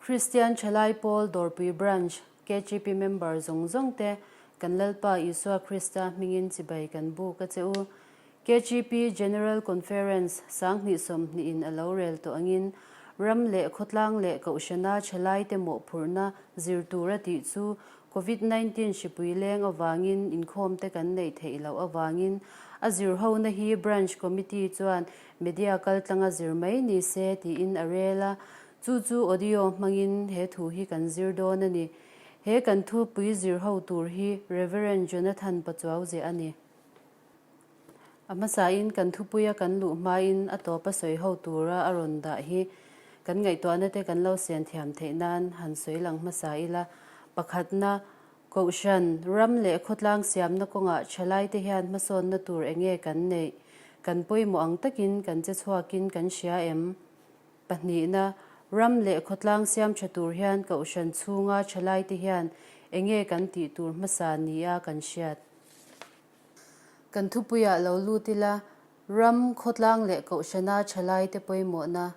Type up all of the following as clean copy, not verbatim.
Kristian Thalai Pawl Dawrpui Branch KGP member zawng zawng te kan Lalpa Isua Krista hmingin chibai kan buk a che u. KGP General Conference 2020 in a lo rel tawh angin ram leh khawtlang leh kohhrana thalaite mawhphurhna zir tur a tih chu Covid 19 hripui leng avangin inkhawmte kan neih theih loh avangin a zirhona hi Branch Committee chuan media kaltlanga zir mai ni se tiin a rel a, chu chu audio hmangin he thu hi kan zir dawn a ni. He kan thupui zirho tur hi Rev. Jonathan Pachuauze a ni. A hmasain kan thupuia kan luh hmain a tawpa sawi ho tura a rawn dah hi kan ngaihtuahna te kan lo sian thiam theih nan han sawi lang hmasa ila. Pakhatna, Kohhran, ram leh khawtlang siamna kawngah thalaite hian hmasawnna tur enge kan neih? Kan pawimawh ang takin kan che chhuakin kan hria em? Pahnihna, ram leh khawtlang siam tha tur hian Kohhran chhunga thalaite hian enge kan tih tur hmasa nia kan hriat? Kan thupuiah lo lut ila, ram, khawtlang leh kohhrana thalaite pawimawhna,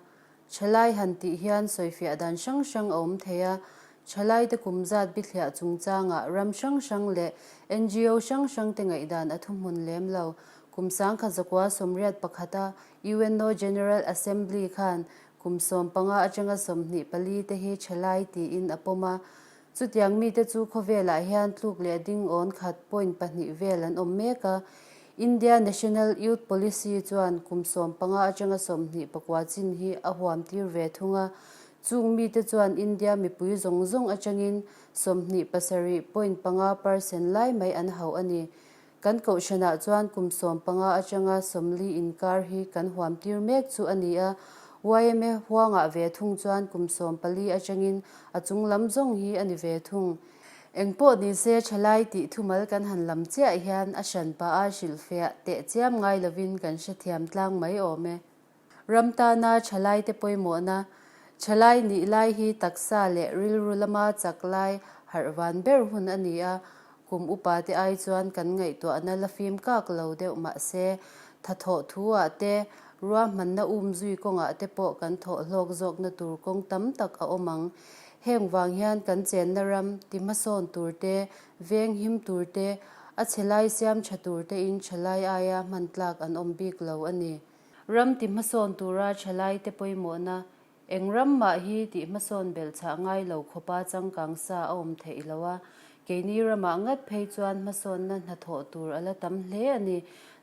thalai han tih hian sawifiah dan hrang hrang a awm thei a, thalaite kum zat bithliah chungchangah ram hrang hrang leh ngo hrang hrangte ngaihdan a thuhmun lem lo. Kum 1981 a UNO General Assembly khan kum 15 atanga 24 te hi thalai tiin a pawm a, Chutiang mite chu khawvelah hian tluk leh ding awn khat point pahnih vel an awm mek a. India National Youth Policy chuan kum 15 atanga 24 chin hi a huam tir ve thung a. Chung mite chuan India mipui zawng zawng atangin 27 point panga percent lai mai an hauh a ni. Kan kohhranah chuan kum 15 atanga 40 inkar hi kan huam tir mek chu a ni a, yma huangah ve thung chuan kum 14 atangin a chung lam zawng hi a ni ve thung. Engpawh nise thalai tih thumal kan han lam chiah hian a hran pah a hrilhfiah teh chiam ngai lovin kan hrethiam tlang mai awm e. Ram tana thalaite pawimawhna, Thalai nih lai hi taksa leh rilru lama chak lai harh van ber hun a ni a, kum upate ai chuan kan ngaihtuahna la fim kak lo deuh mah se, thathawh thu-ah te, ruahmanna um zui kawngah te pawh kan thawh hlawk zawkna tur kawng tam tak a awm ang. Heng vang hian kan chenna ram ti hmasawn tur te, veng him tur te, a chhe lai siam tha tur tein thalai aia hman tlak an awm bik lo a ni. Ram ti hmasawn tura thalaite pawimawhna, eng ram mah hi tih hmasawn belh chhah ngai lo khawpa changkang sa a awm theih lo a, keini ramah ngat phei chuan hmasawnna hnathawh tur a la tam hle a ni.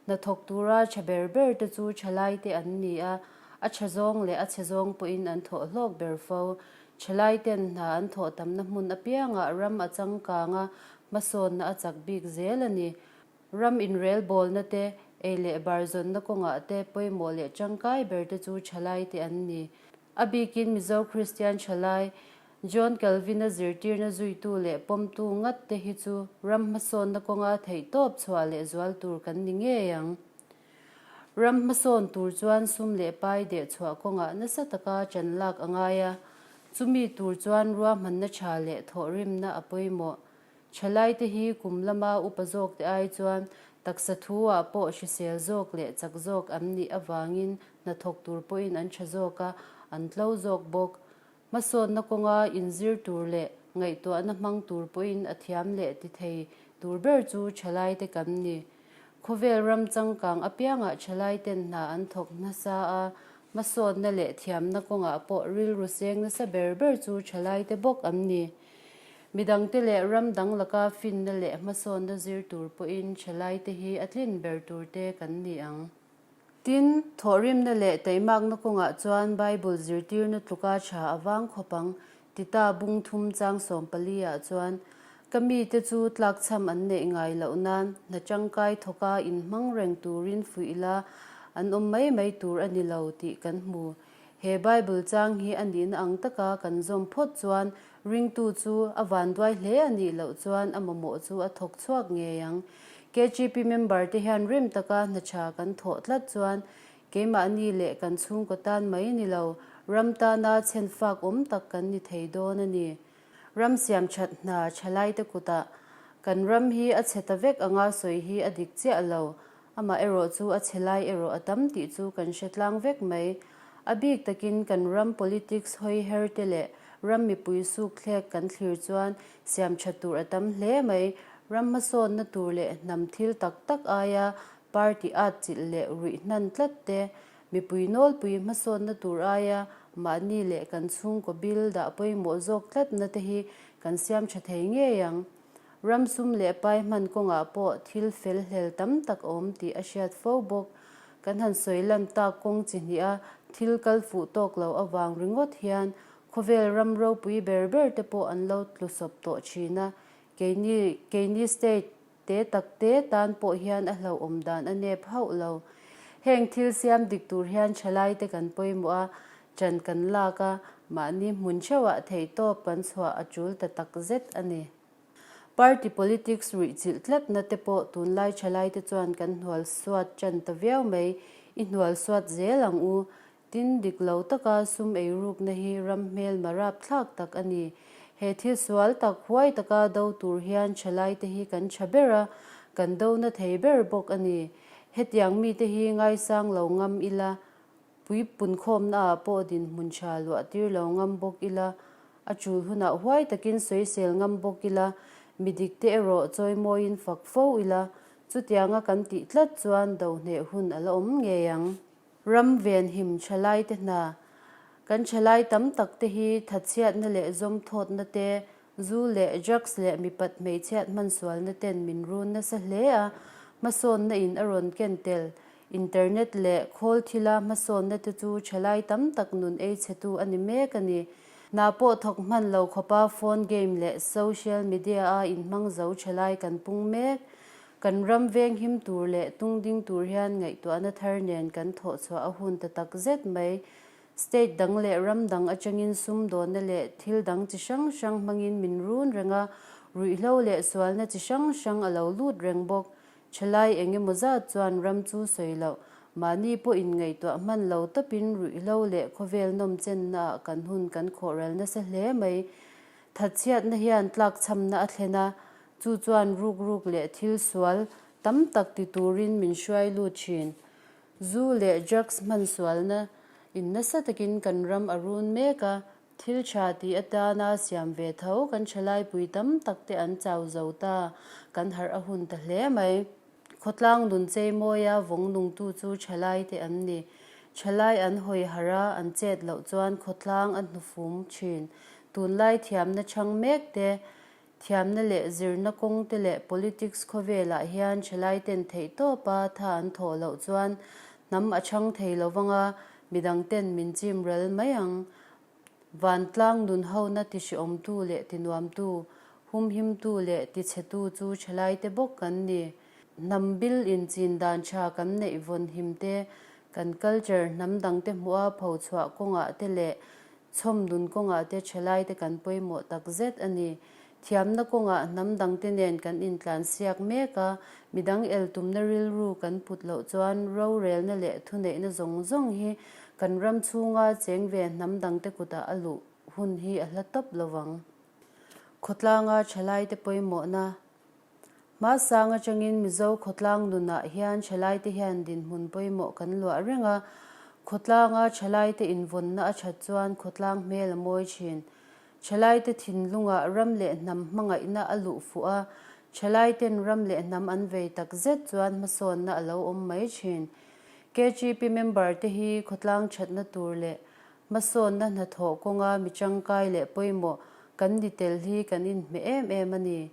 Hnathawk tura tha ber ber te chu thalaite an ni a, a tha zawng leh a chhe zawng pawhin an thawh hlawk ber fo. Thalaiten hna an thawh tamna hmun apiangah ram a changkang a, hmasawnna a chak bik zel a ni. Ram inrelbawlna te, ei leh bar zawnna kawngah te pawimawh leh tangkai ber te chu thalai te an ni. A bikin Mizo Kristian thalai, John Calvin-a zirtirna zuitu leh pawmtu ngat te hi chu ram hmasawnna kawnga theihtawp chhuah leh zual tur kan ni ngei ang. Ram hmasawn tur chuan sum leh pai deh chhuah kawngah nasa taka ṭan lak a ngai a, chumi tur chuan ruahmanna ṭha leh thawhrimna a pawimawh. Thalaite hi kum lama upa zawkte ai chuan taksa thu-ah pawh hrisel zawk leh chak zawk an nih avangin hnathawk tur pawhin an tha zawk a, an tlo zawk bawk. Hmasawnna kawnga inzir tur leh ngaihtuahna hmang tur pawhin a thiam leh ti thei tur ber chu thalaite kan ni. Khawvel ram changkang apiangah thalaiten hna an thawk nasa a, hmasawnna leh thiamna kawngah pawh rilru seng nasa ber ber chu thalaite bawk an ni. Midangte leh ram dang laka finna leh hmasawnna zir tur pawhin thalaite hi a tlin ber turte kan ni ang. Tin, thawhrimna leh taimakna kawngah chuan Bible zirtirna tluka tha a vang khawp ang, Tita bung thum chang 14 ah chuan, Ka mite chu tlakchham an neih ngai loh nan hna tangkai thawka inhmang reng turin fuih ila an awm mai mai tur a ni lo tih kan hmu. He Bible chang hi a nihna ang taka kan zawm phawt chuan ringtu chu a vanduai hle a nih loh chuan a mamawh chu a thawk chhuak ngei ang. KGP member te hian rim taka hna tha kan thawh tlat chuan keimahni leh kan chhungkaw tan mai ni lo, ram tana chhenfak awm tak kan ni thei dawn a ni. Ram siam that hna thalaite kutah kan ram hi a chhe ta vek anga sawi hi a dik chiah lo. Amah erawh chu a chhe lai erawh a tam tih chu kan hre tlang vek mai. A bik takin kan ram politics hawi her te leh Ram mipui sukthlek kan thlir chuan siam tha tur a tam hle mai. Ram hmasawnna tur leh hnam thil tak tak aia party at chilh leh ruih hnan tlat te, mipui nawlpui hmasawnna tur aia mahni leh kan chhungkaw bil dah pawimawh zawk tlatna te hi kan siam tha thei ngei ang. Ram sum leh pai hman kawngah pawh thil fel hlel tam tak a awm tih a hriat fo bawk. Kan han sawi lan tak kawng chi hnih a thil kal fuh tawk lo avang ringawt hian khawvel ram ropui ber ber te pawh an lo tlu sawp tawh thin a, keini keini state te tak te tan pawh hian a hlauhawm dan a nep hauh lo. Heng thil siam dik tur hian thalai te kan pawimawh a, ṭan kan lak a, mahni hmun theuhah theihtawp kan chhuah a ṭul ta tak zet a ni. Party politics ruihchilh tlatna te pawh tunlai thalaite chuan kan hnual suat tan ta viau mai, i hnual suat zel ang u. Tin, dik lo taka sum eirukna hi ram hmelma rapthlak tak a ni. He thil sual tak huai taka do tur hian thalaite hi kan tha ber a, kan do na thei ber bawk a ni. Hetiang mite hi ngaisang lo ngam ila, Puipunkhawmna ah pawh dinhmun tha luah tir lo ngam bawk ila, a tul hunah huai takin sawisel ngam bawk ila, mi dik te erawh chawimawiin fak fo ila, chutianga kan tih tlat chuan do hneh hun a la awm ngei ang. Ram venhim thalai te hna, Kan thalai tam tak te hi thatchhiatna leh zawmthawtna te, zu leh drugs leh mipat hmeichhiat hmansualna ten min run nasa hle a, hmasawnna in a rawn ken tel. Internet leh khawl thila hmasawnna te chu thalai tam tak nun ei chhetu a ni mek a ni. Hna pawh thawk hman lo khawpa phone game leh social media a inhmang zo thalai kan pung mek. Kan ram veng him tur leh tung ding tur hian ngaihtuahna thar nen kan thawh chhuah a hun ta tak zet mai. State dang leh ram dang atangin sumdawnna leh thil dang chi hrang hrang hmangin min run reng a, ruihhlo leh sualna chi hrang hrang a lo lut reng bawk. Thalai eng emaw zat chuan ram chu sawi loh, mahni pawh inngaihtuah hman lo tawpin ruihhlo leh khawvel nawm chennaah kan hun kan khawhral nasa hle mai. Thatchhiatna hian tlakchhamna a thlen a, chu chuan rukruk leh thil sual tam tak ti turin min hruai lut thin. Zu leh drugs hman sualna in nasa takin kan ram a run mek a, Thil tha tih atana siam ve tho kan thalaipui tam tak te an chau zo ta, kan harh a hun ta hle mai. Khawtlang nun chei mawia vawng nungtu chu thalai te an ni. Thalai an hawi harh a, an chet loh chuan khawtlang a hnufum thin. Tunlai thiamna chhang mek te, Thiamna leh zirna kawng te leh politics khawvelah hian thalaiten theihtawpa tha an thawh loh chuan hnam a chhang thei lo vanga midangten min chim ral mai ang. Vantlang nun hona tihriawmtu leh tinuamtu, humhimtu leh tichhetu chu thalaite bawk kan ni. Hnam bil inchin dan tha kan neih vawn him te, kan culture hnam dangte hmuha phochhuah kawngah te leh Chhawm dun kawngah te thalai te kan pawimawh tak zet a ni. Thiamna kawngah hnam dangte nen kan intlansiak mek a, midang el tumna rilru kan put loh chuan rorelna leh thuneihna zawng zawng hi kan ram chhunga cheng ve hnam dangte kutah a luh hun hi a hla tawp lovang. Khawtlanga thalai te pawimawhna Hmasang atangin Mizo khawtlang nunah hian thalaite hian dinhmun pawimawh kan luah reng a, khawtlanga thalaite invawnna a that chuan khawtlang hmel a mawi thin. Thalaite thinlungah ram leh hnam hmangaihna a luh fuh a, thalaiten ram leh hnam an vei tak zet chuan hmasawnna a lo awm mai thin. KGP member te hi khawtlang thatna tur leh hmasawnna hnathawh kawnga mi tangkai leh pawimawh kan ni tel hi kan inhmeh em em a ni.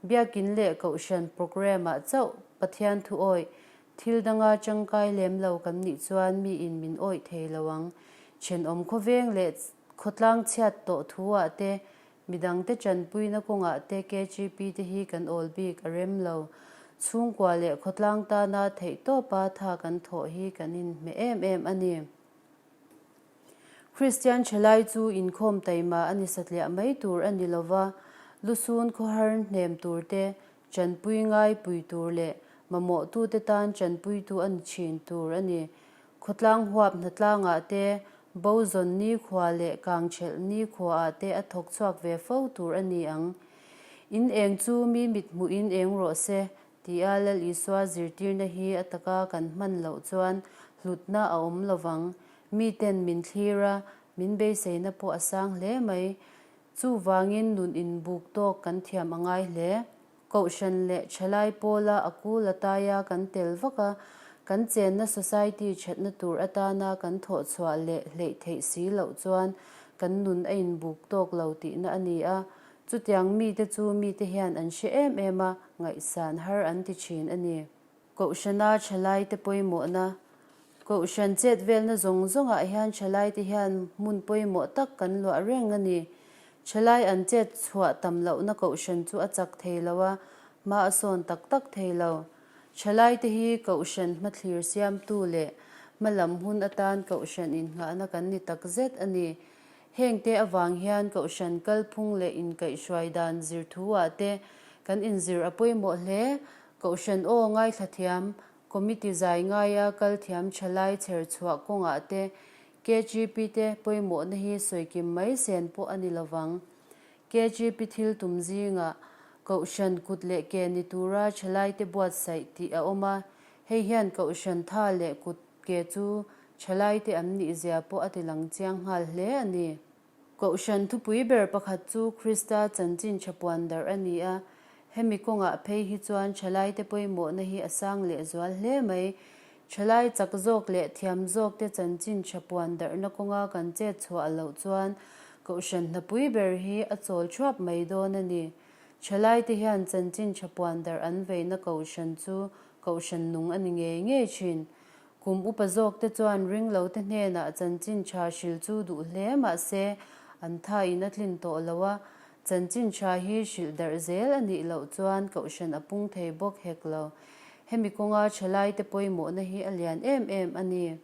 Biakin leh Kohhran programme-ah chauh Pathian thu awih, thil danga tangkai lem lo kan nih chuan miin min awih thei lo ang. Thenawm khawveng leh khawtlang chhiat tawh thu-ah te, midangte tanpuina kawngah te KGP te hi kan awl bik a rem lo. Chhungkua leh khawtlang tana theihtawpa tha kan thawh hi kan inhmeh em em a ni. Kristian thalai chu inkhawm taima a ni satliah mai tur a ni lova, lusun khawhar hnem tur te, chanpui ngai pui tur leh mamawhtute tan chanpuitu a ni thin tur a ni. Khawtlang huap hnatlangah te, bo zawn nikhua leh kangthelh nikhuaah te a thawk chhuak ve fo tur a ni ang. In eng chu mi mithmuhin eng rawh se, Tia Lal Isua zirtirna hi a taka kan hman loh chuan hlutna a awm lovang. Miten min thlir a, Min beiseina pawh a sang hle mai. Chuvangin nun inbuk tawk kan thiam a ngai hle. Kohhran leh thalai pawla a kul a taia kan tel vak a, kan chenna society thatna tur atana kan thawh chhuah leh hleih theih si loh chuan kan nun a inbuk tawk lo tihna a ni a. Chutiang mite chu mite hian an hre em em a, ngaihsan har an ti thin a ni. Kohhrana thalaite pawimawhna, Kohhran chet velna zawng zawngah hian thalaite hian hmun pawimawh tak kan luah reng a ni. Thalai an chet chhuah tam lohna kohhran chu a chak thei lo a, hma a sawn tak tak thei lo. Thalaite hi kohhran hmathlir siamtu leh hma lam hun atan kohhran innghahna kan ni tak zet a ni. Hengte avang hian kohhran kalphung leh inkaihhruai dan zir thu-ah te kan inzir a pawimawh hle. Kohhran aw ngaithla thiam, committee zai ngaia kal thiam thalai chher chhuah kawngah te KGP te pawimawhna hi sawikim mai sen pawh a ni lovang. KGP thil tum zingah Kohhran kut leh ke ni tura thalaite buatsaih tih a awm a, hei hian Kohhran tha leh kut ke chu thalaite an nihzia pawh a tilang chiang nghal hle a ni. Kohhran thupui ber pakhat chu Krista chanchin tha puan darh a ni a, hemi kawngah phei hi chuan thalaite pawimawhna hi a sang lehzual hle mai. Thalai chak zawk leh thiam zawkte chanchin tha puan darhna kawnga kan chet chhuah loh chuan Kohhran hnapui ber hi a chawl thuap mai dawn a ni. Thalaite hian chanchin tha puan darh an veina Kohhran chu Kohhran nung a ni ngei ngei thin. Kum upa zawkte chuan ringlote hnenah chanchin tha hril chu duh hle mah se, an thain a tlin tawh lo a, chanchin tha hi hrilh darh zel a nih loh chuan kohhran a pung thei bawk hek lo. Hemi kawnga thalaite pawimawhna hi a lian em em a ni.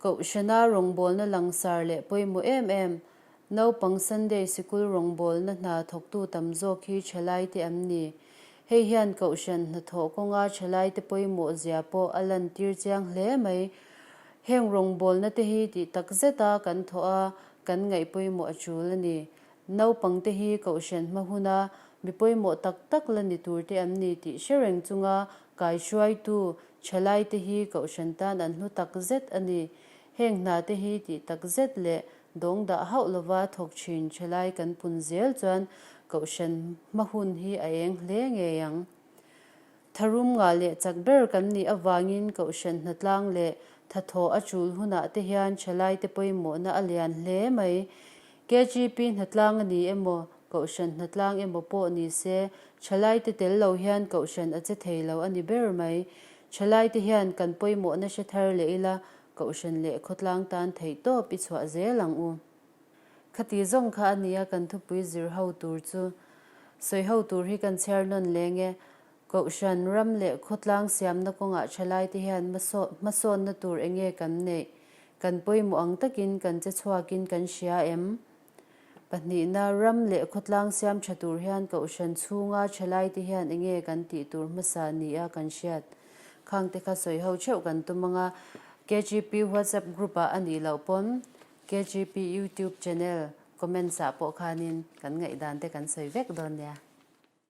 Kohhrana rawngbawlna langsar leh pawimawh em em, naupang Sunday sikul rawngbawlna hna thawktu tam zawk hi thalaite an ni. Hei hian Kohhran hnathawh kawnga thalaite pawimawh zia pawh a lantir chiang hle mai. Heng rawngbawlna te hi tih tak zeta kan thawh a, kan ngaih pawimawh a tul a ni. Naupangte hi Kohhran hma huna mi pawimawh tak tak la ni turte an ni tih hre reng chunga kaihruaitu thalaite hi Kohhran tan an hlu tak zet a ni. Heng hnate hi tih tak zet leh dawng dah hauh lova thawk thin thalai kan pun zel chuan Kohhran hma hun hi a eng hle ngei ang. Tharum ngah leh chak ber kan nih avangin Kohhran hnatlang leh thathaw a chul hunah te hian thalaite pawimawhna a lian hle mai. KGP hnatlang a ni emaw, Kohhran hnatlang emaw pawh ni se, thalaite tel lo hian Kohhran a che thei lo a ni ber mai. Thalaite hian kan pawimawhna hre thar leh ila, Kohhran leh khawtlang tan theihtawp i chhuah zel ang u. Khati zawng kha a nia kan thupui zir ho tur chu. Sawi ho tur hi kan chhiar nawn leng e. Kohhran, ram leh khawtlang siamna kawngah thalaite hian hmasawnna tur enge kan neih? Kan pawimawh ang takin kan che chhuakin kan hria em? Pahnihna, ram leh khawtlang siam tha tur hian Kohhran chhunga thalaite hian enge kan tih tur hmasa nia kan hriat? Khangte kha sawi ho theuh kan tum ang a, KGP WhatsApp group-ah a nih loh pawn KGP YouTube channel comments-ah pawh khanin kan ngaihdan te kan sawi vek dawn nia.